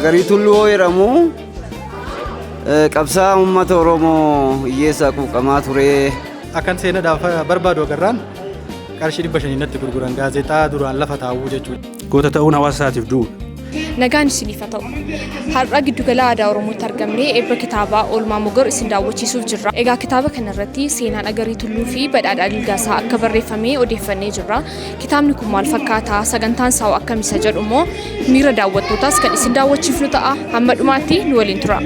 Agarii Tulluu jedhamu qabsaa'aa uummata Oromoo hiyyeessaa quuqamaa ture. Akkan seenaadhaaf barbaadu agarraan qarshii 500 natti gurguran gaazexaa duraan lafa taa'uu jechuudha. Goota ta'uun hawaasa isaatiif du'uudha. Nagaan isiniif haa ta'u. Har'a giddugala aadaa Oromootti argamnee eebba kitaabaa Oolmaa Mogor isin daawwachiisuuf jirra. Egaa kitaaba kanarratti seenaan Agarii Tulluu fi Badhaadhaa Dilgaasaa akka barreeffame odeeffannee jirra. Kitaabni kun maal fakkaata? Sagantaan isaa hoo akkam isa jedhu immoo miira daawwattootaas kan isin daawwachiifnu ta'a. Hamma dhumaatti nu waliin tura.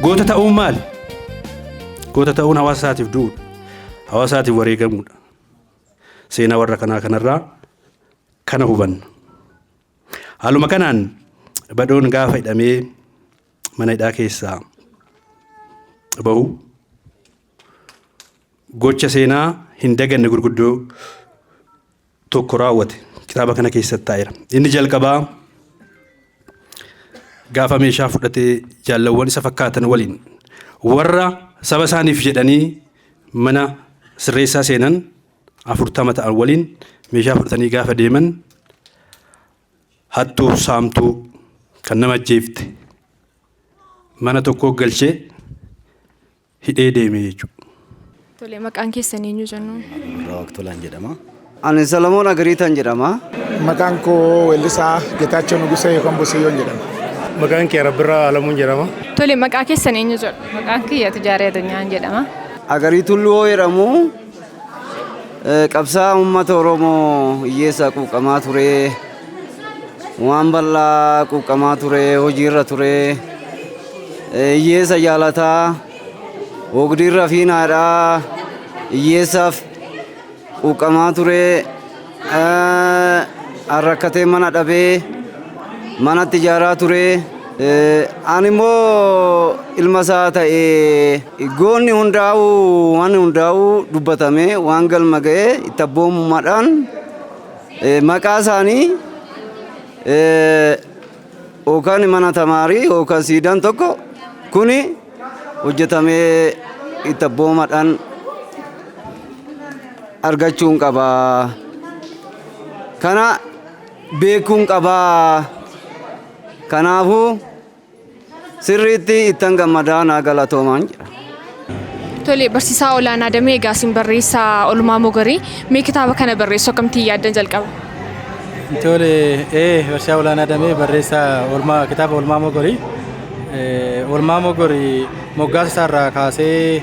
Goota ta'uun maali? Goota ta'uun hawaasa isaatiif du'uudha. Hawaasa isaatiif wareegamuudha. Seenaa warra kanaa kanarraa kana hubanna. Haaluma kanaan badhoon gaafa hidhamee mana hidhaa keessaa bahu gocha seenaa hin daganne gurguddoo tokko raawwate kitaaba kana keessatti taa'eera. Inni jalqabaa gaafa meeshaa fudhatee jaallawwan isa fakkaatan waliin warra saba isaaniif jedhanii mana sirreessaa seenan 40 ta'an waliin meeshaa fudhatanii gaafa deeman hattuu saamtuu kan nama ajjeefte mana tokkoo galchee hidhee deeme jechuudha. Tole maqaan keessan eenyu jennu? Birraa Waqtolaan jedhama. Ani Salamoon Agariitaan jedhama. Maqaan koo weellisaa Getaachoo Nugusee yookaan Bosiyyoon jedhama. Maqaan kee Rabbirraa Alamuun jedhama. Tole maqaa keessan eenyu jedhu? Maqaan kiyya Tujaaree Adunyaan jedhama. Agarii Tulluu jedhamu qabsaa'aa uummata Oromoo hiyyeessaa quuqamaa ture. Waan bal'aa quuqamaa ture, hojiirra ture. Hiyyeessa jaalataa, ogdiirra fiinaadhaa, hiyyeessaaf quuqamaa ture. Rakkatee mana dhabee manatti ijaaraa ture. Ani immoo ilma isaa ta'ee goonni hundaa'u waan hundaa'u dubbatame waan galma ga'e itti abboomummaadhaan maqaa isaanii yookaan mana tamaarii yookaan siidaan tokko kuni hojjetamee itti abboomadhaan argachuun qaba. Kana beekuun qaba. Kanaafuu sirriitti ittan gammadaa naa galatoomaan jedha. Tole barsiisaa olaanaa Damee egaa isin barreessaa Olmaa Mogorii mee kitaaba kana barreessuu akkamittiin yaaddan jalqaba? Tole barsiisaa olaanaa Damee barreessaa olmaa kitaaba Olmaa Mogorii. Olmaa Mogorii moggaasa isaarraa kaasee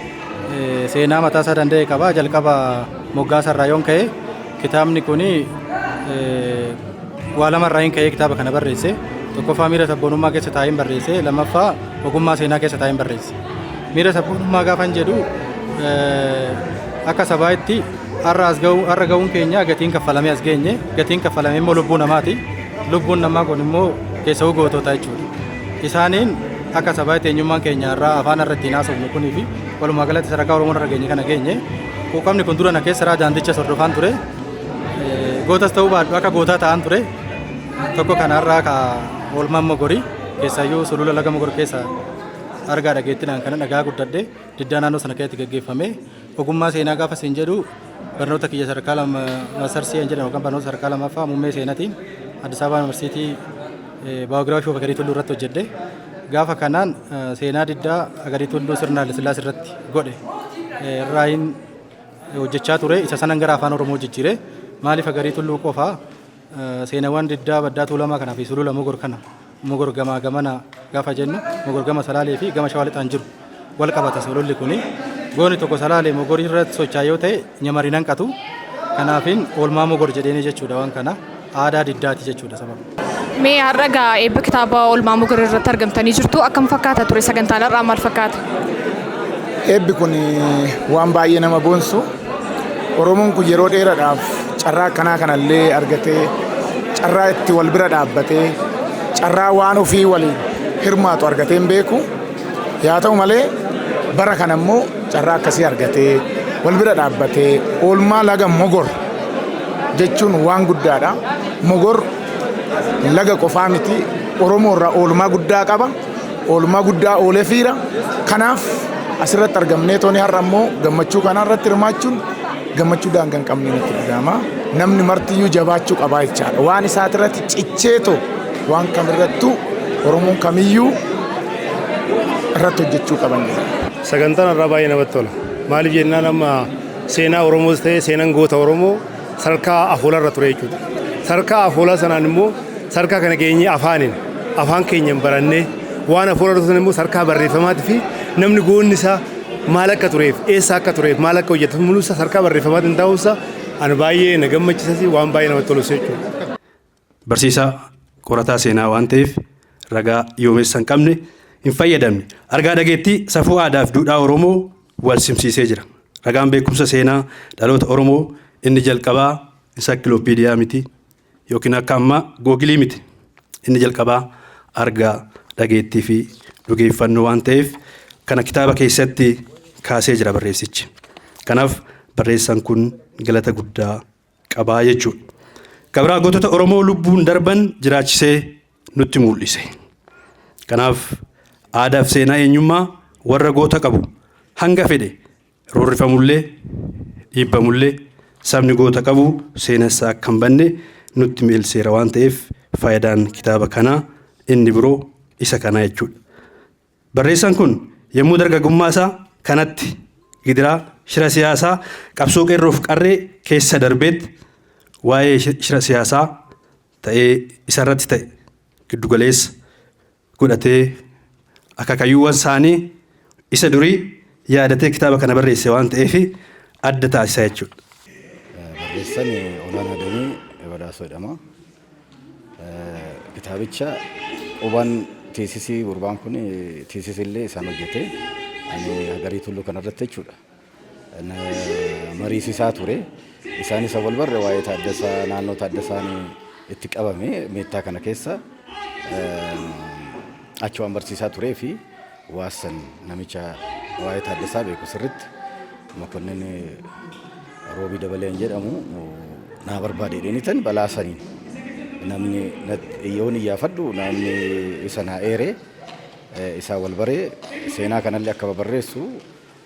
seenaa mataa isaa danda'e qaba. Jalqaba moggaasa irraa yoon ka'e kitaabni kun waa lamarraa hin ka'ee kitaaba kana barreesse. Tokkoffaa miira sabboonummaa keessa taa'een barreesse. Lammaffaa ogummaa seenaa keessa taa'een barreesse. Miira sabboonummaa gaafan jedhu akka sabaatti har'a as ga'uu har'a ga'uun keenya gatiin kaffalamee as geenye. Gatiin kaffalame immoo lubbuu namaati. Lubbuun namaa kun immoo keessa'uu gootota jechuudha. Isaaniin akka sabaatti eenyummaan keenya har'aa afaan har'a ittiin haasofnu kunii fi walumaa galatti sadarkaa Oromoon irra geenye kana geenye. Quuqamni kun dura na keessa irraa daandicha hordofaan ture. Gootas ta'uu baadhu akka gootaa ta'an ture. Tokko kanarraa ka oolmaan Mogorii keessaayyuu sulula laga Mogor keessa argaa dhageettiidhaan kana dhagaa guddadhe diddaa naannoo sana keessatti gaggeeffame. Ogummaa seenaa gaafa siin jedhu barnoota kiyya sadarkaa lama maastarsii kan jedhamu yookaan barnoota sadarkaa lammaffaa muummee seenaatiin Addis Ababa Yuunivarsiitii baayogiraafii of Agarii Tulluu irratti hojjedhe. Gaafa kanaan seenaa diddaa Agarii Tulluu sirna Haayilasillaasee irratti godhe irraayin hojjechaa ture. Isa sanan gara afaan Oromoo jijjiire. Maaliif Agarii Tulluu qofaa seenawwan diddaa baddaa Tuulamaa kanaa fi sulula Mogor kana Mogor gamaa gamana gaafa jennu Mogor gama Salaalee fi gama Shawaa Lixaan jiru wal qabata sululli kuni. Gooni tokko Salaalee Mogor irratti socho'aa yoo ta'e nyamari nanqatu. Kanaafin oolmaa Mogor jedheeni jechuudha waan kana aadaa diddaati jechuudha sababa. Mee har'a egaa eebba kitaaba Oolmaa Mogor irratti argamtanii jirtu. Akkam fakkaata ture sagantaan har'aa maal fakkaata? Eebbi kun waan baay'ee nama boonsu. Oromoon kun yeroo dheeraadhaaf carraa akkanaa kanallee argatee carraa itti wal bira dhaabbatee carraa waan ofii waliin hirmaatu argatee hin beeku. Yaa ta'u malee bara kana immoo carraa akkasii argatee wal bira dhaabbatee oolmaa laga Mogor jechuun waan guddaadha. Mogor laga qofaa miti Oromoo irraa oolmaa guddaa qaba. Oolmaa guddaa ooleefiira. Kanaaf asirratti argamnee tooni har'a immoo gammachuu kanarratti hirmaachuun gammachuu daangaa hin qabne nutti dhaga'ama. Namni martiyyuu jabaachuu qabaa jechaadha. Waan isaatirratti cicheetoo waan kamirrattuu Oromoon kamiyyuu irratti hojjechuu qaban jedha. Sagantaan har'aa baay'ee namatti tola. Maaliif jennaan amma seenaa Oromoos ta'ee seenaan goota Oromoo sadarkaa afoolarra ture jechuudha. Sadarkaa afoolaa sanaan immoo sadarkaa kana geenyee afaaniin afaan keenyaan barannee waan afoolarra ture immoo sadarkaa barreeffamaatii fi namni goonni isaa maal akka tureef eessa akka tureef maal akka hojjetu mul'isa sadarkaa barreeffamaatiin ta'uunsa ani baay'ee na gammachiisas waan baay'ee namatti tolus jechuudha. Barsiisaa qorataa seenaa waan ta'eef ragaa yoomessa hin qabne hin fayyadamne. Argaa dhageettii safuu aadaa fi duudhaa Oromoo wal simsiisee jira. Ragaan beekumsa seenaa dhaloota Oromoo inni jalqabaa insaakilooppiidiyaa miti yookiin akka ammaa googilii miti. Inni jalqabaa argaa dhageettii fi dhugeeffannoo waan ta'eef kana kitaaba keessatti kaasee jira barreessichi. Kanaaf barreessaan kun galata guddaa qabaa jechuudha. Kabraa gootota Oromoo lubbuun darban jiraachisee nutti mul'ise. Kanaaf aadaa fi seenaa eenyummaa warra goota qabu hanga fedhe roorrifamullee dhiibbamullee sabni goota qabu seenessaa akka hin banne nutti miilseera waan ta'eef faayidaan kitaaba kanaa inni biroo isa kanaa jechuudha. Barreessaan kun yommuu dargaggummaa isaa kanatti gidiraa shira siyaasaa qabsoo qeerroof qarree keessa darbeetti waa'ee shira siyaasaa ta'ee isarratti ta'e giddugaleessa godhatee akaakayyuuwwan isaanii isa durii yaadatee kitaaba kana barreesse waan ta'eef adda taasisa jechuudha. Barreessaan Olaanaa Damee Badhaasoo jedhama. Kitaabicha qubaan teessisii gurbaan kun teessisii illee isaan hojjete. Ani Hagarii Tulluu kanarratti jechuudha. Mariisisaa ture. Isaan isa wal barre waa'ee Taaddasaa naannoo Taaddasaan itti qabame meettaa kana keessa achi waan barsiisaa turee fi waassan namicha waa'ee Taaddasaa beeku sirritti Makonnin Roobii Dabaleen jedhamu naa barbaade jedhanii balaa saniin namni yoon iyyaafadhu namni isa naa eere isaa wal baree seenaa kanallee akka babarreessu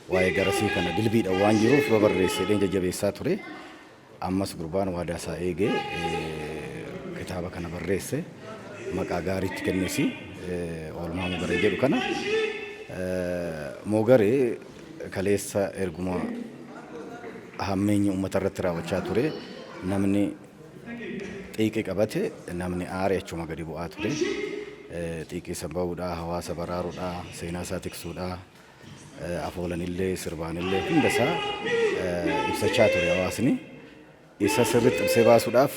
waa'ee garasii kana dilbiidhaan waan jiruuf babarreesse jedheen jajjabeessaa ture. Ammas gurbaan waadaa isaa eegee kitaaba kana barreesse maqaa gaariitti kennesi oolmaa Mogaree jedhu kana. Mogaree kaleessa erguma hammeenyi uummata irratti raawwachaa ture namni xiiqii qabate namni aare achuma gadi bu'aa ture. Xiiqii san bahuudhaa hawaasa baraaruudhaa seenaa isaa tiksuudhaa afoolanillee sirbaanillee hunda isaa ibsachaa ture hawaasni. Isa sirriitti ibsee baasuudhaaf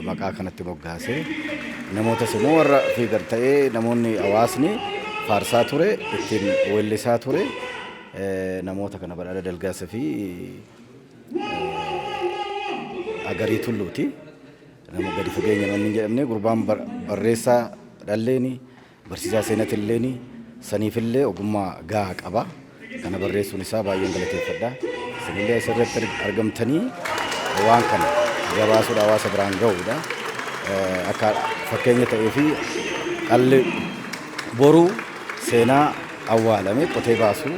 maqaa kanatti moggaasee namootas immoo warra fiigar ta'ee namoonni hawaasni faarsaa ture ittiin weellisaa ture namoota kana Badhaadha Dalgaasa fi Agarii Tulluuti. Nama gadi fageenya namni hin jedhamne gurbaan barreessaa dhalleeni barsiisaa seenatilleeni saniifillee ogummaa gahaa qaba. Kana barreessuun isaa baay'een galateeffadha. Isinillee asirratti argamtanii waan kana gabaasuudha hawaasa biraan gahuudha. Akka fakkeenya ta'ee fi dhalli boruu seenaa awwaalame qotee baasuu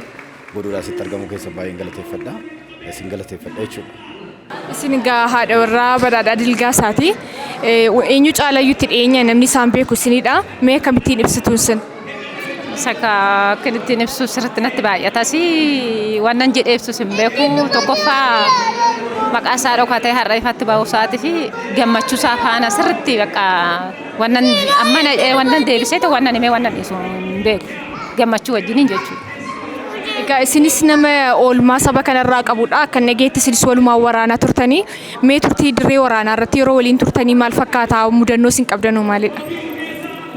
godhuudha asitti argamu keessa baay'een galateeffadha. Isin galateeffadha jechuudha. Isin egaa haadha warraa Badhaadhaa Dilgaasaati. Eenyu caalayyuu itti dhiyeenya namni isaan beeku isinidha. Mee akkamittiin ibsitu isin? Isa akka ittiin ibsu sirriitti natti baay'atas waan nan jedhee ibsus hin beeku. Tokkoffaa maqaa isaa dhokatee har'a ifatti ba'uu isaatii fi gammachuu isaa faana sirriitti bakka wannan amma wannan deebisee ta'u wannan himee wannan dhiisu hin beeku. Gammachuu wajjiniin jechuudha. Egaa isinis nama oolmaa saba kanarraa qabudha. Akka nageetti isinis walumaan waraanaa turtanii. Mee turtii dirree waraanaa irratti yeroo waliin turtanii maal fakkaata? Mudannoo isin qabdanoo maalidha?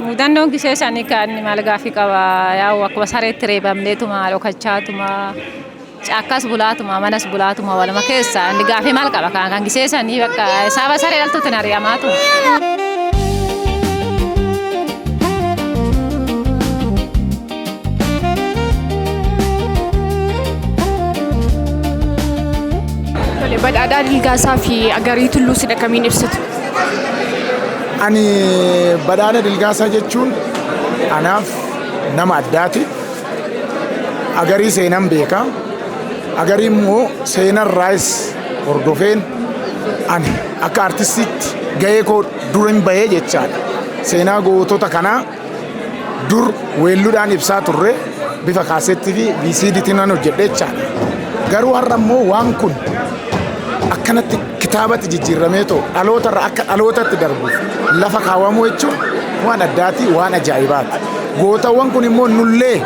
Mudannoon gisee isaanii kan maal gaaffii qaba yaa'u akkuma sareetti reebamneetuma dhokachaatuma caakkaas bulaatuma manas bulaatuma waluma keessa inni gaaffii maal qaba kan gisee isaanii bakka saaba saree dhaltuutti ari'amaatuma. Tole, Badhaadhaa Dilgaasaa fi Agarii Tulluu isin akkamiin ibsitu? Ani Badhaadha Dilgaasaa jechuun anaaf Nama addaati. Agarii seenan beeka. Agarii immoo seenarraayis hordofeen ani akka artistiitti gahee koo dur hin bahee jechaadha. Seenaa gootota kanaa dur weelluudhaan ibsaa turre bifa kaasettii fi VCDtiin nan hojjedhe jechaadha. Garuu har'a immoo waan kun akkanatti kitaabatti jijjiirramee too dhalootarra akka dhalootatti darbuuf lafa kaawwamuu jechuun waan addaati, waan ajaa'ibaati. Gootawwan kun immoo nullee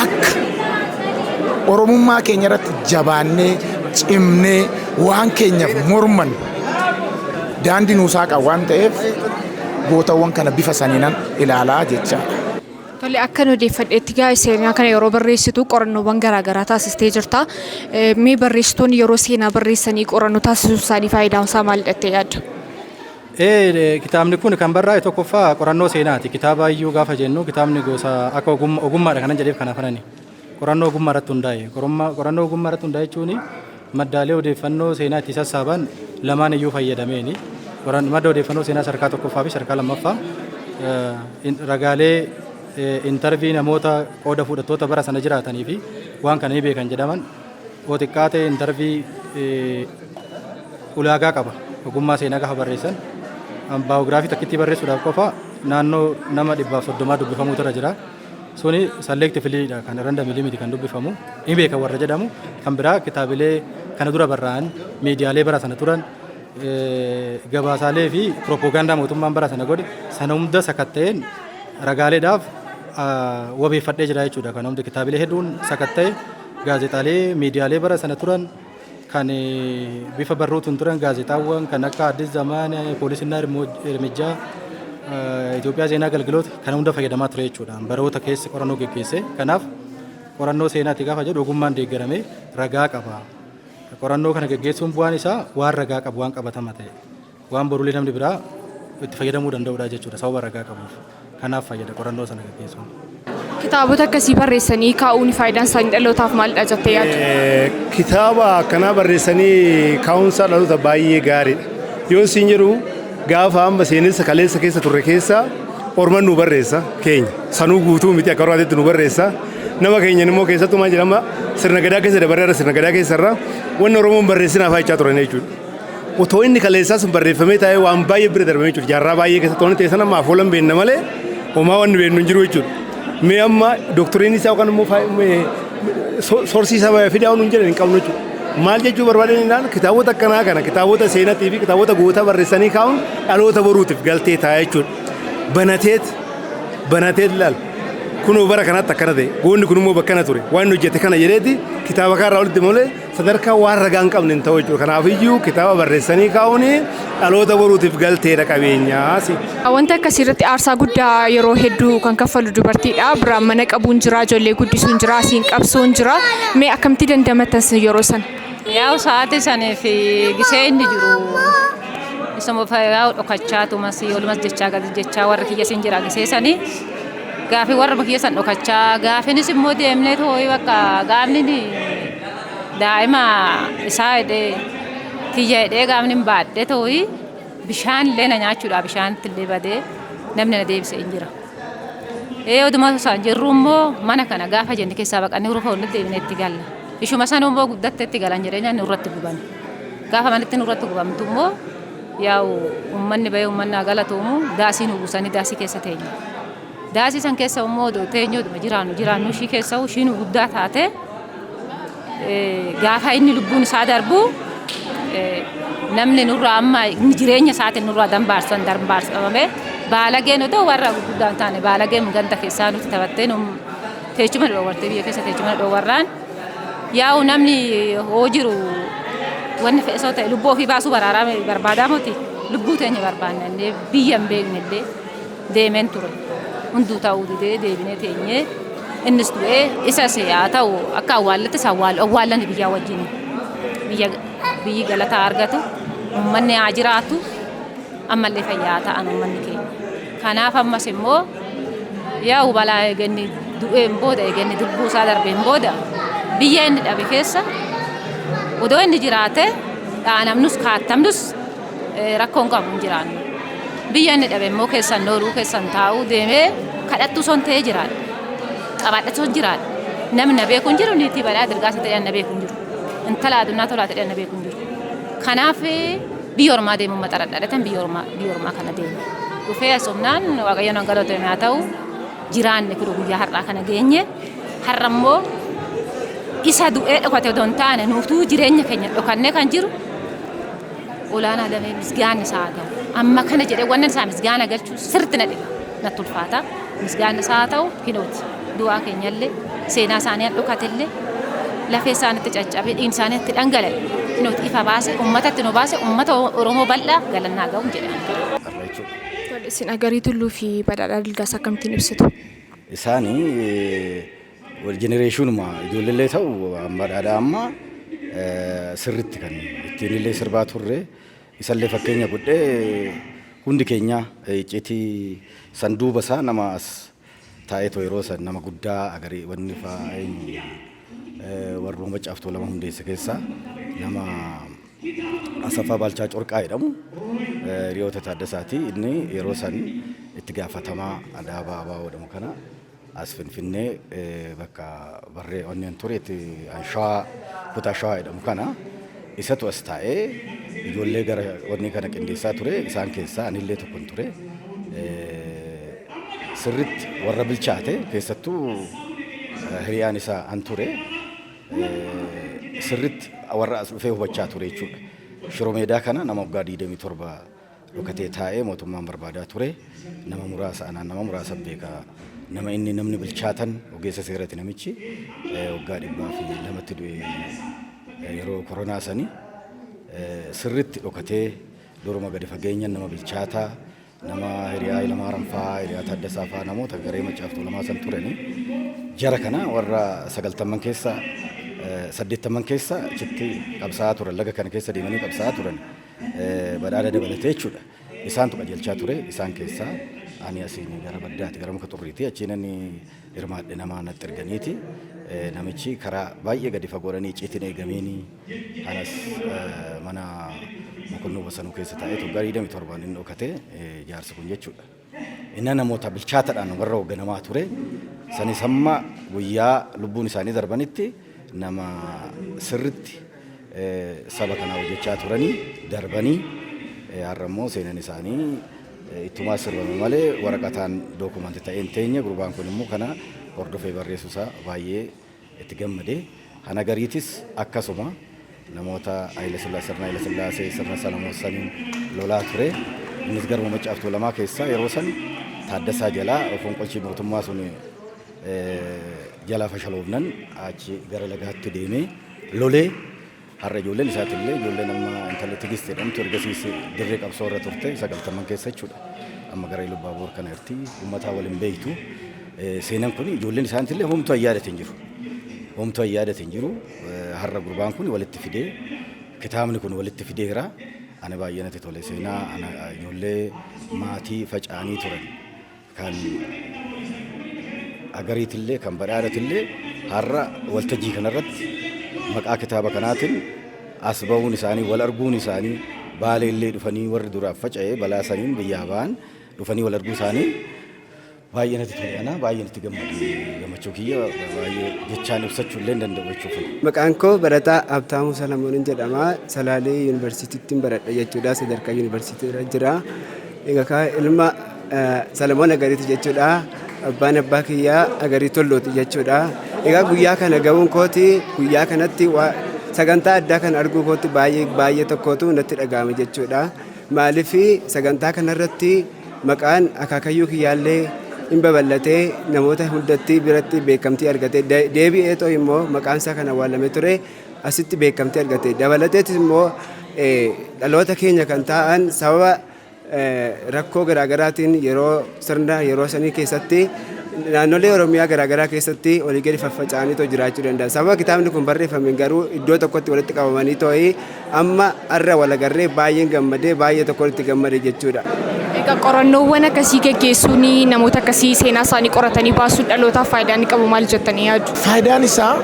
akka Oromummaa keenya irratti jabaannee cimnee waan keenyaaf morman daandii nuusaa qaba waan ta'eef gootawwan kana bifa saniinan ilaalaa jechaadha. Tole, akkan odeeffadheetti gaa seenaa kana yeroo barreessitu qorannoowwan garaagaraa taasistee jirta. Mee barreessitoonni yeroo seenaa barreessanii qorannoo taasisuu isaanii faayidaan isaa maalidha jettee yaadda? Kitaabni kun kan barraa'e tokkoffaa qorannoo seenaati. Kitaaba iyyuu gaafa jennu kitaabni gosa akka ogummaadha kanan jedheef kanaaf anani. Qorannoo ogummaa irratti hundaa'e. Qorannoo ogummaa irratti hundaa'e jechuun maddaalee odeeffannoo seenaa itti sassaaban lamaan iyyuu fayyadameeni. Madda odeeffannoo seenaa sadarkaa tokkoffaa fi sadarkaa lammaffaa ragaalee interview namoota qooda fudhattoota bara sana jiraatanii fi waan kana ni beekan jedhaman yoo xiqqaate interview ulaagaa qaba. Ogummaa seenaa gaafa barreessan biography takkitti barreessuudhaaf qofa naannoo nama 130 dubbifamuutu irra jira. Suni selectivelydha, kan randomly miti kan dubbifamu. Ni beeka warra jedhamu. Kan biraa kitaabilee kana dura barraa'an, miidiyaalee bara sana turan, gabaasaalee fi piroopoogaandaa mootummaan bara sana godhe sana hunda sakatta'een ragaaleedhaaf wabeeffadhee jira jechuudha. Kan hundi kitaabilee hedduun sakatta'e, gaazexaalee, miidiyaalee bara sana turan kan bifa barruutiin turan, gaazexaawwan kan akka Addis Zaman, Poolisina Irmijaa, Itoophiyaa Zeenaa Agalgiloota kana hunda fayyadamaa ture jechuudha. Baroota keessa qorannoo geggeesse. Kanaaf qorannoo seenaatti gaafa jedhu ogummaan deeggaramee ragaa qaba. Qorannoo kana geggeessuun bu'aan isaa waan ragaa qabu, waan qabatama ta'e, waan borulee namni biraa itti fayyadamuu danda'udha jechuudha sababa ragaa qabuuf. Kanaaf fayyada qorannoo sana geggeessuun. Kitaabota akkasii barreessanii kaa'uun faayidaan isaanii dhalootaaf maalidha jettee yaadda? Kitaaba akkanaa barreessanii kaa'umsa dhaloota baay'ee gaariidha. Yoo isin jedhu gaafa amma seenessa kaleessa keessa turre keessa orman nu barreessa keenya sanuu guutuu miti, akka hormaatitti nu barreessa. Nama keenyan immoo keessattuu maal jedhama, sirna gadaa keessa dabarreera, sirna gadaa keessa irra wanni Oromoon barreessinaaf jechaa turan jechuudha. Otoo inni kaleessaa sun barreeffamee taa'ee waan baay'ee bira darbamee jechuudha. Jaarraa baay'ee keessatti wanti ta'e sana amma afoolan beenna malee homaa wanni beennu hin jiru jechuudha. Mee amma dooktoriin isaa yookaan immoo source isaa fidaa waan hin jedhan hin qabnu jechuudha. Maal jechuu barbaadan jennaan, kitaabota akkanaa kana, kitaabota seenatii fi kitaabota gootaa barreessanii kaa'uun dhaloota boruutiif galtee ta'a jechuudha. Banateet banateet ilaala. Kunoo bara kanatti akkana ta'e, goonni kun immoo bakkana ture, waan inni hojjete kana jedheeti kitaaba kanarraa olitti malee sadarkaa waan ragaa hin qabne hin ta'u jechuudha. Kanaafiyyuu kitaaba barreessanii kaa'uun dhaloota boruutiif galteedha qabeenyaas. Wanta akkasii irratti aarsaa guddaa yeroo hedduu kan kaffalu dubartiidha. Biraan mana qabuun jira, ijoollee guddisuun jira, asiin qabsoon jira. Mee akkamitti dandamattan yeroo sana? Yaa'u sa'aatii saniif gisee inni jiru isuma yaa'u dhokachaa tumas olumas jechaa gadi jechaa warri kiyya sin jira gisee sanii gaafii warra kiyya san dhokachaa gaafinis immoo deemnee too'ii bakka gaafni daa'ima isaa hidhee kiyya hidhee gaafni hin baadhee too'ii bishaan illee na nyaachuudha, bishaanitti illee badee namni na deebise hin jira. Ee, oduma isaan jirru immoo mana kana gaafa jenne keessaa baqannee rufa walitti deebinee itti galla. Ishuma sana immoo guddatte itti galan jireenya nurratti guban. Gaafa manatti nurratti gubamtu immoo yaa'u uummanni bahee uummanni haa galatoomu, daasii nu buusanii daasii keessa teenya. Daasii san keessa immoo odoo teenyu oduma jiraannu jiraannu ishii keessa ishii nu guddaa taate gaafa inni lubbuun isaa darbu namni nurraa amma inni jireenya isaatiin nurraa dambaarsan dambaarsamame baalageen odoo warra gurguddaa hin taane baalageen ganda keessaa nuti taphattee nu teechuma nu dhoowwarte, biyya keessa teechuma nu dhoowwarraan yaa'u namni hoo jiru wanni fe'isoo ta'e lubbuu ofii baasuu baraaraa barbaadaa moti, lubbuu teenya barbaanna illee biyya hin beekne illee deemeen ture. Hunduu ta'uu didee deebinee teenyee innis du'ee isas haa ta'u akka awwaallattis awwaallan biyyaa wajjin biyya biyyi galataa argatu, uummanni haa jiraatu, ammallee fayyaa ta'an uummanni keenya. Kanaaf ammas immoo yaa'u balaa eeganni du'een booda, eeganni lubbuu isaa darbeen booda, biyya inni dhabe keessa odoo inni jiraate dhaanamnus kaattamnus rakkoon qabu hin jiraannu. Biyya inni dhabe immoo keessan nooruu keessan taa'uu deemee Kadhattuu son ta'ee jiraadha. Qabaadha son jiraadha. Namni na beeku hin jiru, niitii Badhaadhaa Dilgaasaa ta'ee na beeku hin jiru. Intala Adunnaa Tolaa ta'ee na beeku hin jiru. Kanaaf biyya ormaa deemuun maxaradha dhatan biyya ormaa kana deeme. Dhufee asomnaan Waaqayyoon hangaloote haa ta'u jiraanne kun guyyaa har'aa kana geenye. Har'a immoo isa du'ee dhokate otoo hin taane nuutuu jireenya keenya dhokannee kan jiru olaanaa damee misgaanni isaa haa ta'u. Amma kana jedhee wannan isaa misgaana galchuu sirriitti na dhiba, natti ulfaata. Misgaanni isaa haa ta'u hinooti. Du'aa keenyallee seenaa isaanii han dhokatellee lafee isaanitti caccabee dhiigni isaanitti dhangala'e hinooti ifa baase uummatatti nu baase uummata Oromoo bal'aa galannaa ga'u jedhan. Isin Agarii Tulluu fi Badhaadhaa Dilgaasaa akkamittiin ibsitu? Isaanii wal jenereeshinuma ijoolleellee ta'u Badhaadhaa amma sirritti kan ittiin illee sirbaa turre isallee fakkeenya godhee hundi keenya icciitii san duuba isaa nama as taa'eetoo yeroo san nama guddaa Agarii wanni fa'aa eenyu warruma Maccaaf Tuulama hundeesse keessaa nama Asaffaa Baalchaa Corqaa jedhamu hiriyoota Taaddasaati. Inni yeroo san itti gaafatamaa dhaaba ABO jedhamu kana as Finfinnee bakka barree onneen ture itti Shawaa kutaa Shawaa jedhamu kana isatu as taa'ee ijoollee gara wanni kana qindeessaa ture. Isaan keessaa anillee tokkon ture. Sirritti warra bilchaate keessattuu hiriyaan isaa an ture. Sirritti warra as dhufee hubachaa ture jechuudha. Shiroo Meedaa kana nama waggaa 27 dhokatee taa'ee mootummaan barbaadaa ture. Nama muraasa anaan nama muraasa beeka. Nama inni namni bilchaatan ogeessa seerati namichi waggaa 102tti du'e yeroo koronaa sani sirritti dhokatee duruma gadi fageenyan nama bilchaataa nama hiriyaa Hayilamaariyaam fa'aa, hiriyaa Taaddasaa fa'aa namoota garee Maccaaf Tuulamaa san turani. Jara kana warra 90n keessa 80n keessa achitti qabsaa'aa turan, laga kana keessa deemanii qabsaa'aa turan Badhaadha dabalatee jechuudha. Isaantu qajeelchaa ture. Isaan keessaa ani asiin gara baddaati, gara muka xurriiti. Achiin ani hirmaadhe nama natti erganiiti. Namichi karaa baay'ee gadi fagoodhanii icciitiin eegameeni anas mana Mokonnon Wasanuu keessa taa'ee waggaa 27 inni dhokate jaarsi kun jechuudha. Inni namoota bilchaataadhaan warra hoogganamaa ture. Sanis hamma guyyaa lubbuun isaanii darbanitti nama sirritti saba kanaa hojjechaa turanii darbanii har'a immoo seenan isaanii ittumaa sirbame malee waraqataan dookumanti ta'ee hin teenye. Gurbaan kun immoo kana hordofee barreessuu isaa baay'ee itti gammade. Hana gariitis akkasuma namoota Haayile sirna Haayile Sillaasee sirna Salamoon saniin lolaa ture. Innis garuma Maccaaf Tuulamaa keessaa yeroo san Taaddasaa jalaa fonqolchi mootummaa sun jalaa fashaloofnan achi gara lagaatti deemee lolee har'a ijoolleen isaatillee ijoolleen amma intalli Tigist jedhamtu ergasiis dirree qabsoo irra turte 90n keessa jechuudha. Amma gara Ilubaaboor kana irti uummataa waliin beektu. Seenan kun ijoolleen isaaniitillee homtuu ayyaadate hin jiru. Homtuu ayyaadate hin jiru. Har'a gurbaan kun walitti fidee kitaabni kun walitti fideera. Ani baay'ee natti tole seenaa ijoollee maatii faca'anii turan kan Agariitillee kan Badhaadhatillee har'a waltajjii kanarratti maqaa kitaaba kanaatiin as ba'uun isaanii wal arguun isaanii Baaleellee dhufanii warri duraaf faca'ee balaa saniin biyyaa ba'an dhufanii wal arguu isaanii baay'ee natti tole. Ana baay'ee natti gammade, gammachuu kiyya baay'ee jechaan ibsachuu illee hin danda'u jechuuf. Maqaan koo Barataa Habtaamuu Salamooniin jedhama. Salaalee Yuunivarsiitiitti baradha jechuudha. Sadarkaa yuunivarsiitii irra jira. Egaa ilma Salamoon Agariiti jechuudha. Abbaan abbaa kiyyaa Agarii Tollooti jechuudha. Egaa guyyaa kana ga'uun kooti guyyaa kanatti sagantaa addaa kana arguu kootti baay'ee baay'ee tokkotu natti dhaga'ame jechuudha. Maaliif sagantaa kanarratti maqaan akaakayyuu kiyyaallee hin babal'atee namoota hundatti biratti beekamtii argate, deebi'ee too immoo maqaan isaa kan awwaalame ture asitti beekamtii argate. Dabalateetis immoo dhaloota keenya kan ta'an sababa rakkoo garaagaraatiin yeroo sirna yeroo sanii keessatti naannolee Oromiyaa garaagaraa keessatti olii gadi faffaca'anii too jiraachuu danda'an. Sababa kitaabni kun barreeffameen garuu iddoo tokkotti walitti qabamanii too'i amma har'a wal agarree baay'een gammadee baay'ee tokkoon itti gammade jechuudha. Egaa qorannoowwan akkasii geggeessuun namoota akkasii seenaa isaanii qoratanii baasuun dhalootaaf faayidaa inni qabu maal jettanii yaaddu? Faayidaan isaa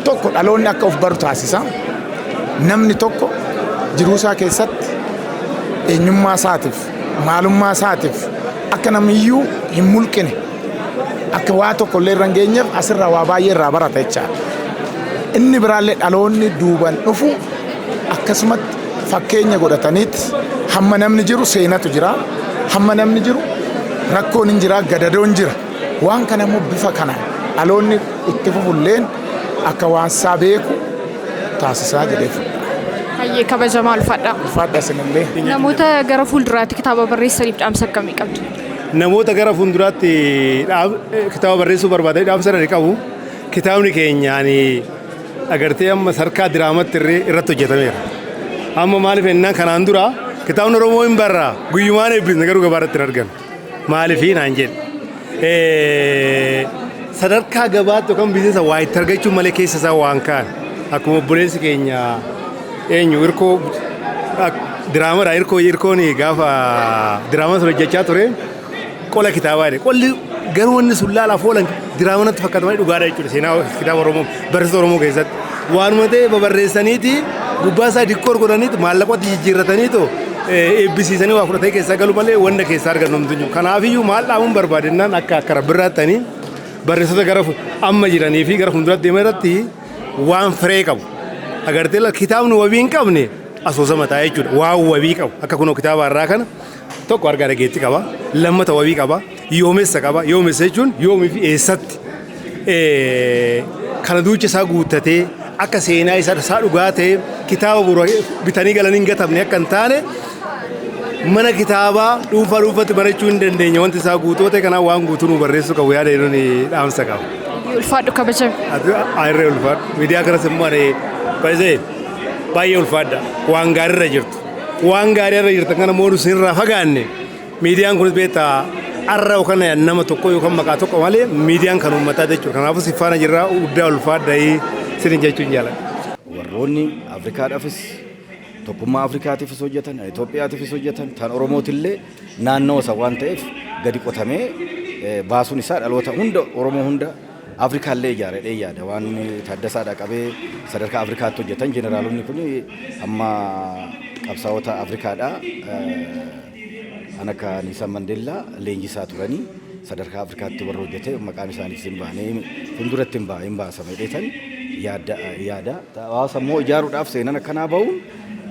tokko dhaloonni akka of baru taasisa. Namni tokko jiruu isaa keessatti eenyummaa isaatiif, maalummaa isaatiif akka namiyyuu hin mulqine akka waa tokko illee irra hin geenyeef asirraa waa baay'ee irraa barata jechaadha. Inni biraallee dhaloonni duuban dhufu akkasumatti fakkeenya godhataniit hamma namni jiru seenatu jira, hamma namni jiru rakkoon hin jira, gadadoon jira. Waan kana immoo bifa kanaan dhaloonni itti fufulleen akka waan isaa beeku taasisaa jedhee fudha. Hayyee kabajamaa ulfaadha. Ulfaadha isinillee. Namoota gara fuulduraatti kitaaba barreessaniif dhaamsa akkamii qabdu? Namoota gara fuulduraatti kitaaba barreessuu barbaadan dhaamsa ani qabu kitaabni keenya ani agartee amma sarkaa diraamatti irratti hojjetameera. Amma maaliif ennaan kanaan dura kitaabni Oromoo hin barraa guyyumaan eebbisne garuu gabaarratti hin argan. Maaliif naan jedhe. Sadarkaa gabaatti yookaan biizinasa waa itti argachuu malee keessa isaa waan kaan akkuma obboleessi keenya eenyu hirkoo diraamadha hirkoo hirkoon gaafa diraama sun hojjechaa ture qola kitaabaa jedhe qolli garuu wanni sun laala afoolan diraama natti fakkaata malee dhugaadha jechuudha seenaa kitaaba Oromoo barreessitoota Oromoo keessatti waanuma ta'e babarreessaniiti gubbaa isaa dikkoor godhaniiti maallaqatti jijjiirrataniitu eebbisiisanii waa fudhatanii keessaa galu malee wanta keessaa argannu homtuu hin jiru. Kanaafiyyuu maal dhaamuun barbaadennaan akka akka rabbirraattanii barreessitoota gara amma jiranii fi gara fuulduratti deeman irratti waan firee qabu. Agartee kitaabni wabii hin qabne asoosama ta'a jechuudha. Waan wabii qabu akka kunoo kitaaba har'aa kana tokko argaa dhageetti qaba, lammata wabii qaba, yoomessa qaba. Yoomessa jechuun yoomii fi eessatti kana duucha isaa guuttatee akka seenaa isaa isaa dhugaa ta'e kitaaba boru bitanii galanii hin gatamne akka hin taane mana kitaabaa dhuunfaa dhuunfaatti barachuu hin dandeenye wanti isaa guutuu ta'e kanaaf waan guutuu nu barreessuu qabu yaada jedhuun dhaamsa qaba. Ulfaadhu kabajame. Ayirree ulfaadhu. Miidiyaa kanas immoo ani baay'ee baay'ee ulfaadha. Waan gaariirra jirtu. Waan gaariirra jirtan kana moodu sinirraa fagaanne miidiyaan kunis beektaa arra yookaan nama tokko yookaan maqaa tokko malee miidiyaan kan uummataa jechuudha. Kanaafuu si faana jirraa guddaa ulfaadha sinin jechuun jaalladha. Warroonni Afrikaadhaafis tokkummaa Afrikaatiifis hojjetan, Itoophiyaatiifis hojjetan, tan Oromootillee naannoo isa waan ta'eef gadi qotamee baasuun isaa dhaloota hunda Oromoo hunda Afrikaallee ijaaredhee yaada. Waan Taaddasaadhaa qabee sadarkaa Afrikaatti hojjetan jeneraalonni kun amma qabsaa'ota Afrikaadhaa kan akka Niisan Mandeellaa leenjisaa turanii sadarkaa Afrikaatti warra hojjete maqaan isaaniis hin baanee fuulduratti hin hin baasama jedheetan yaada yaada. Hawaasa immoo ijaaruudhaaf seenaan akkanaa bahuun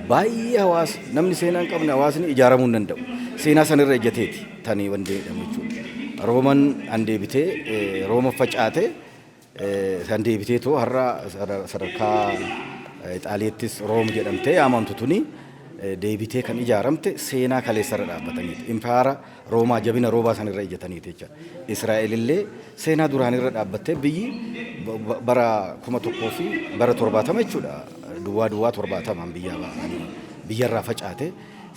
baay'ee hawaasa namni seenaa hin qabne hawaasni ijaaramuu hin danda'u. Seenaa sanirra ejjateeti tanii wanti jedhamu jechuudha. Rooman an deebitee Rooma facaate san deebitee too har'a sadarkaa Xaaliyeettis Room jedhamtee yaamamtu tuni deebitee kan ijaaramte seenaa kaleessarra dhaabbataniiti. Impaayara Roomaa jabina Roomaa sanirra ejjataniiti jechuudha. Israa'el illee seenaa duraanirra dhaabbattee biyyi bara 1000 fi bara 70 jechuudha. Duwwaa duwwaa 70 biyya biyyarraa facaate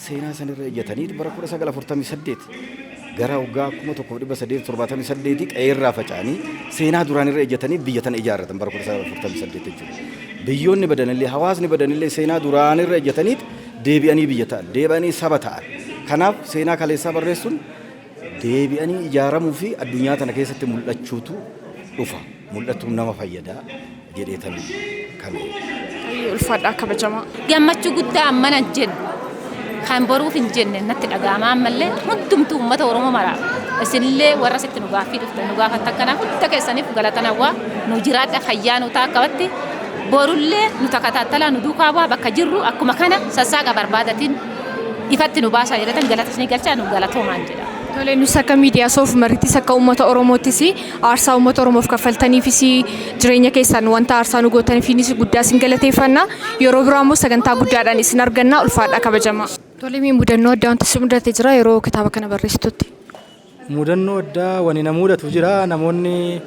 seenaa sanirra ejjatanii bara 1948 gara waggaa 1878 qe'eerraa faca'anii seenaa duraanirra ejjatanii biyya tana ijaarratan bara 1948 jechuudha. Biyyoonni badanillee hawaasni badanillee seenaa duraanirra ejjataniit deebi'anii biyya ta'an, deebi'anii saba ta'an. Kanaaf seenaa kaleessaa barreessuun deebi'anii ijaaramuu fi addunyaa tana keessatti mul'achuutu dhufa. Mul'atuun nama fayyada jedheetan kan. Ulfaadhaa kabajamaa. Gammachuu guddaa ammana hin jenne kan boruuf hin jenne natti dhaga'ama ammallee hundumtuu uummata Oromoo maraaf isinillee warra sitti nu gaaffii dhuftan nu gaafattan kanaaf hunda keessaniif galatan hawwaa nu jiraadha fayyaa nu ta'a akkabatti borullee nu takataattalaa nu duukaa bu'aa bakka jirru akkuma kana sassaaqa barbaadatiin ifatti nu baasaa jedhatan galata isinii galchaa nu galatoomaan jedha. Tole nus akka miidiyaa soof marittis akka uummata Oromoottis aarsaa uummata Oromoof kaffaltaniifis jireenya keessan wanta aarsaa nu gootaniifis guddaa isin galateeffanna. Yeroo biraa immoo sagantaa guddaadhaan isin arganna ulfaadhaa kabajamaa. Tole mee mudannoo addaa wanti si mudate jira yeroo kitaaba kana barreessitutti? Mudannoo addaa wani na mudatu jira namoonni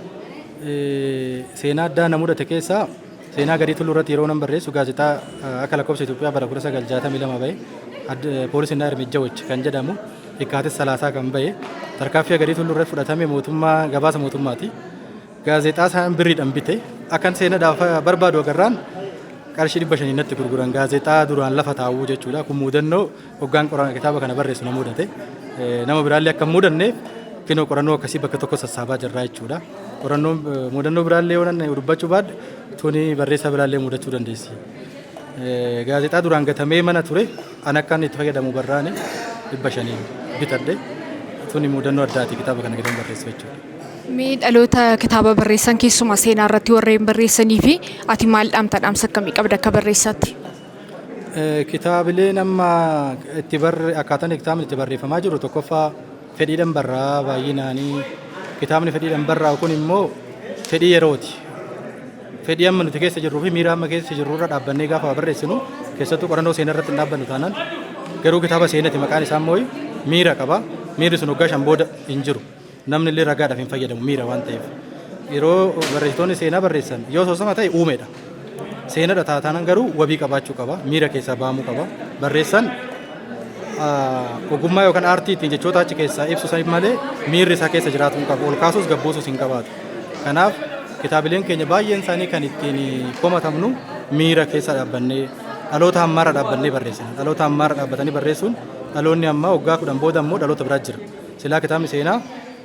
seenaa addaa na mudate keessaa seenaa Gadii Tulluu irratti yeroo nan barreessu gaazexaa akka lakkoofsa Itoophiyaa bara 1962 bahe Poolisii Irmijjawoch kan jedhamu Yekkaatit Salaasaa kan bahe tarkaaffii Gadii Tulluu irratti fudhatame mootummaa gabaasa mootummaati. Gaazexaa isaan birriidhaan bite akkan seenaadhaaf barbaadu agarraan qarshii 500 natti gurguran gaazexaa duraan lafa taa'uu jechuudha. Kun mudannoo hoggaan qoraan kitaaba kana barreessu na mudate. Nama biraallee akka hin mudanneef kinoo qorannoo akkasii bakka tokko sassaabaa jirra jechuudha. Qorannoon mudannoo biraallee yoo nan dubbachuu baadhe tuni barreessaa biraallee mudachuu dandeessi. Gaazexaa duraan gatamee mana ture an akkan itti fayyadamu barraani 500 bitadhe. Tuni mudannoo addaati kitaaba kana gidduu barreessu jechuudha. Mee dhaloota kitaaba barreessan, keessumaa seenaa irratti warreen barreessanii fi ati maal dhaamta, dhaamsa akkamii qabda akka barreessaatti? Kitaabileen amma itti barre, akkaataan kitaabni itti barreeffamaa jiru, tokkoffaa fedhiidhaan barraa baay'inaanii. Kitaabni fedhiidhaan barraa'u kun immoo fedhii yerooti. Fedhii amma nuti keessa jirruu fi miira amma keessa jirru irra dhaabbannee gaafa barreessinu, keessattuu qorannoo seenaa irratti hin dhaabbannu taanaan, garuu kitaaba seenati maqaan isaa immoo miira qaba. Miirri sun waggaa 5 booda hin jiru. Namni illee ragaadhaaf hin fayyadamu miira waan ta'eef. Yeroo barreessitoonni seenaa barreessan yoo asoosama ta'e uumeedha. Seenadha taataanan garuu wabii qabaachuu qaba. Miira keessaa bahamuu qaba. Barreessan ogummaa yookaan aartii ittiin jechoota achi keessaa ibsu san malee miirri isaa keessa jiraatu hin qabu. Ol kaasuus gabbuusus hin qabaatu. Kanaaf kitaabileen keenya baay'een isaanii kan ittiin komatamnu miira keessa dhaabbannee, dhaloota ammaarra dhaabbannee barreessina. Dhaloota ammaarra dhaabbatanii barreessuun, dhaloonni ammaa waggaa 10 booda immoo dhaloota biraa jira. Silaa kitaabni seenaa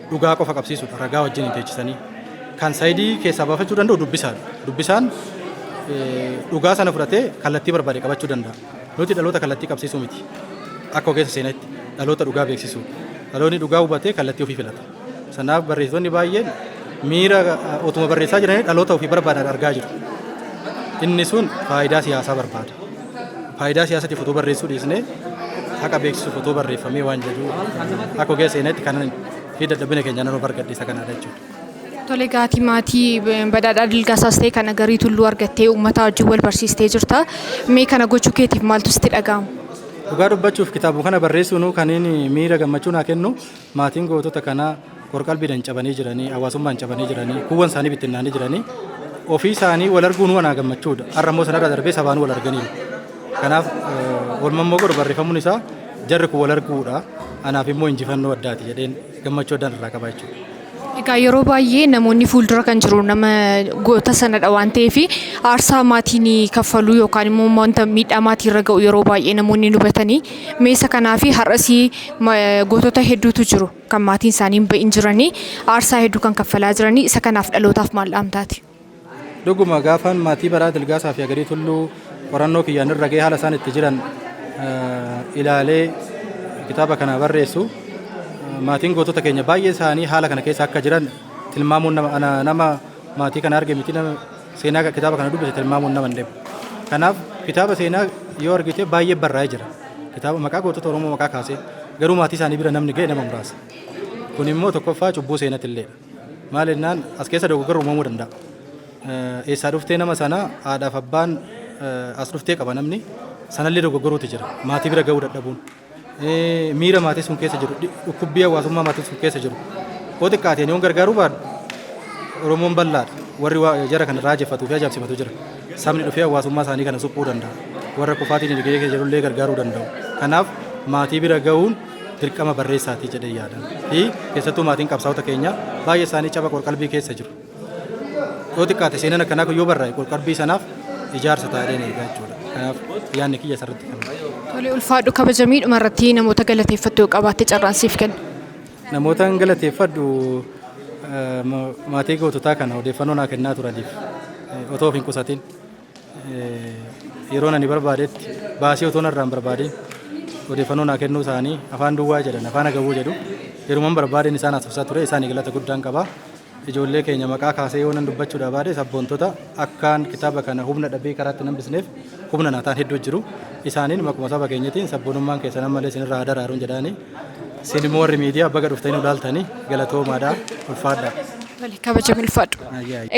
dhugaa qofa qabsiisudha, ragaa wajjin hin teechisanii. Kan saayidii keessaa baafachuu danda'u dubbisaadha. Dubbisaan dhugaa sana fudhatee kallattii barbaade qabachuu danda'a. Nuti dhaloota kallattii qabsiisuu miti. Akka ogeessa seenaatti dhaloota dhugaa beeksisuu. Dhaloonni dhugaa hubatee kallattii ofii filata. Sanaaf barreessitoonni baay'een miira otuma barreessaa jiranii dhaloota ofii barbaadan argaa jiru. Inni sun faayidaa siyaasaa barbaada. Faayidaa siyaasatiif otoo barreessuu dhiisnee haqa beeksisuuf otoo barreeffamee waan jedhu akka ogeessa seenaatti kanan fi dadhabina keenya nan of argadhe isa kanaadha jechuudha. Tole, gaatii maatii Badhaadhaa Dilgaasaas ta'e kan Agarii Tulluu argattee uummata wajjin wal barsiistee jirta. Mee kana gochuu keetiif maaltu sitti dhaga'ama? Dhugaa dubbachuuf, kitaabuma kana barreessuun kan inni miira gammachuu naa kennu, maatiin gootota kanaa qorqalbiidhaan cabanii jiranii, hawaasummaan cabanii jiranii, kuuwwan isaanii bittinnaanii jiranii, ofii isaanii wal arguun wanaa gammachuudha. Har'a immoo sanarra darbee sabaan wal arganiiru. Kanaaf oolmaan Mogor barreeffamuun isaa jarri kun wal arguudha. Anaaf immoo injifannoo addaati jedheen gammachuu addaan irraa qaba jechuudha. Egaa yeroo baay'ee namoonni fuuldura kan jiru nama goota sanadha waan ta'eef, aarsaa maatiin kaffaluu yookaan immoo wanta miidhaa maatii irra ga'u yeroo baay'ee namoonni hin hubatanii. Meesa kanaa fi har'asii gootota hedduutu jiru kan maatiin isaanii hin ba'in jiranii, aarsaa hedduu kan kaffalaa jiranii. Isa kanaaf dhalootaaf maal dhaamtaati? Dhuguma, gaafaan maatii Badhaadhaa Dilgaasaa fi Agarii Tulluu qorannoo kiyyaan irra ga'ee, haala isaan itti jiran ilaalee kitaaba kana barreessu, maatiin gootota keenya baay'ee isaanii haala kana keessa akka jiran tilmaamuun nama, ana nama maatii kana arge miti, nama seenaa kitaaba kana dubbise tilmaamuun nama hin dhibu. Kanaaf kitaaba seenaa yoo argite baay'ee barraa'ee jira. Kitaaba maqaa gootota Oromoo maqaa kaasee, garuu maatii isaanii bira namni ga'e nama muraasa. Kun immoo tokkoffaa cubbuu seenatti illeedha. Maal jennaan, as keessa dogoggorri uumamuu danda'a. Eessaa dhuftee nama sana, haadhaaf abbaan as dhuftee qaba, namni sanallee dogoggoruutu jira. Maatii bira ga'uu dadhabuun. Miira maatii sun keessa jiru, dhukkubbii hawaasummaa maatii sun keessa jiru. Yoo xiqqaateen yoon gargaaruu baadhu, Oromoon bal'aadha. Warri jara kana raajeffatuu fi ajaa'ibsiifatu jira. Sabni dhufee hawaasummaa isaanii kana suphuu danda'a. Warra kufaatiin dinagdee keessa jirullee gargaaruu danda'u. Kanaaf maatii bira ga'uun dirqama barreessaatii jedhee yaada. Fi keessattuu maatiin qabsaa'ota keenya baay'ee isaanii caba qorqalbii keessa jiru. Yoo xiqqaate seenaan akkanaa kun yoo barraa'e qorqalbii sanaaf ijaarsa taa'ee eegaa jechuudha. Kanaaf yaadni kiyya asirratti kan. Tole, ulfaadhu, kabajamii. Dhuma irratti namoota galateeffattu yoo qabaatte carraan siif kenna. Namoota galateeffadhu, maatii goototaa kana odeeffannoo naa kennaa turaniif, otoo of hin qusatin yeroo ani barbaadetti baasii otoo narraa hin barbaadin odeeffannoo naa kennuu isaanii, afaan duwwaa jedhan, afaan agabuu jedhu, yeruman barbaadeen isaan haasofsaa ture, isaanii galata guddaan qaba. Ijoollee keenya maqaa kaasee yoo nan dubbachuudha baade, sabboontota akkaan kitaaba kana humna dhabee karaatti nan bisneef humna naa ta'an hedduu jiru. Isaaniin maquma saba keenyatiin sabboonummaan keessan ammallee isinirraa haa daraaruun jedhaanii. Isin immoo warri miidiyaa baga dhuftanii nu ilaaltanii galatoomaadha, ulfaadha. Tole, kabajami, ulfaadhu.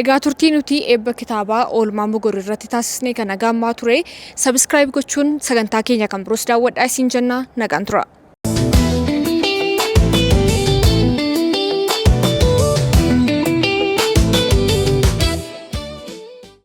Egaa turtii nuti eebba kitaabaa Oolmaa Mogor irratti taasisne kana gaammaa ture. Subscribe gochuun sagantaa keenya kan biroos daawwadhaa isin jenna, nagaan tura.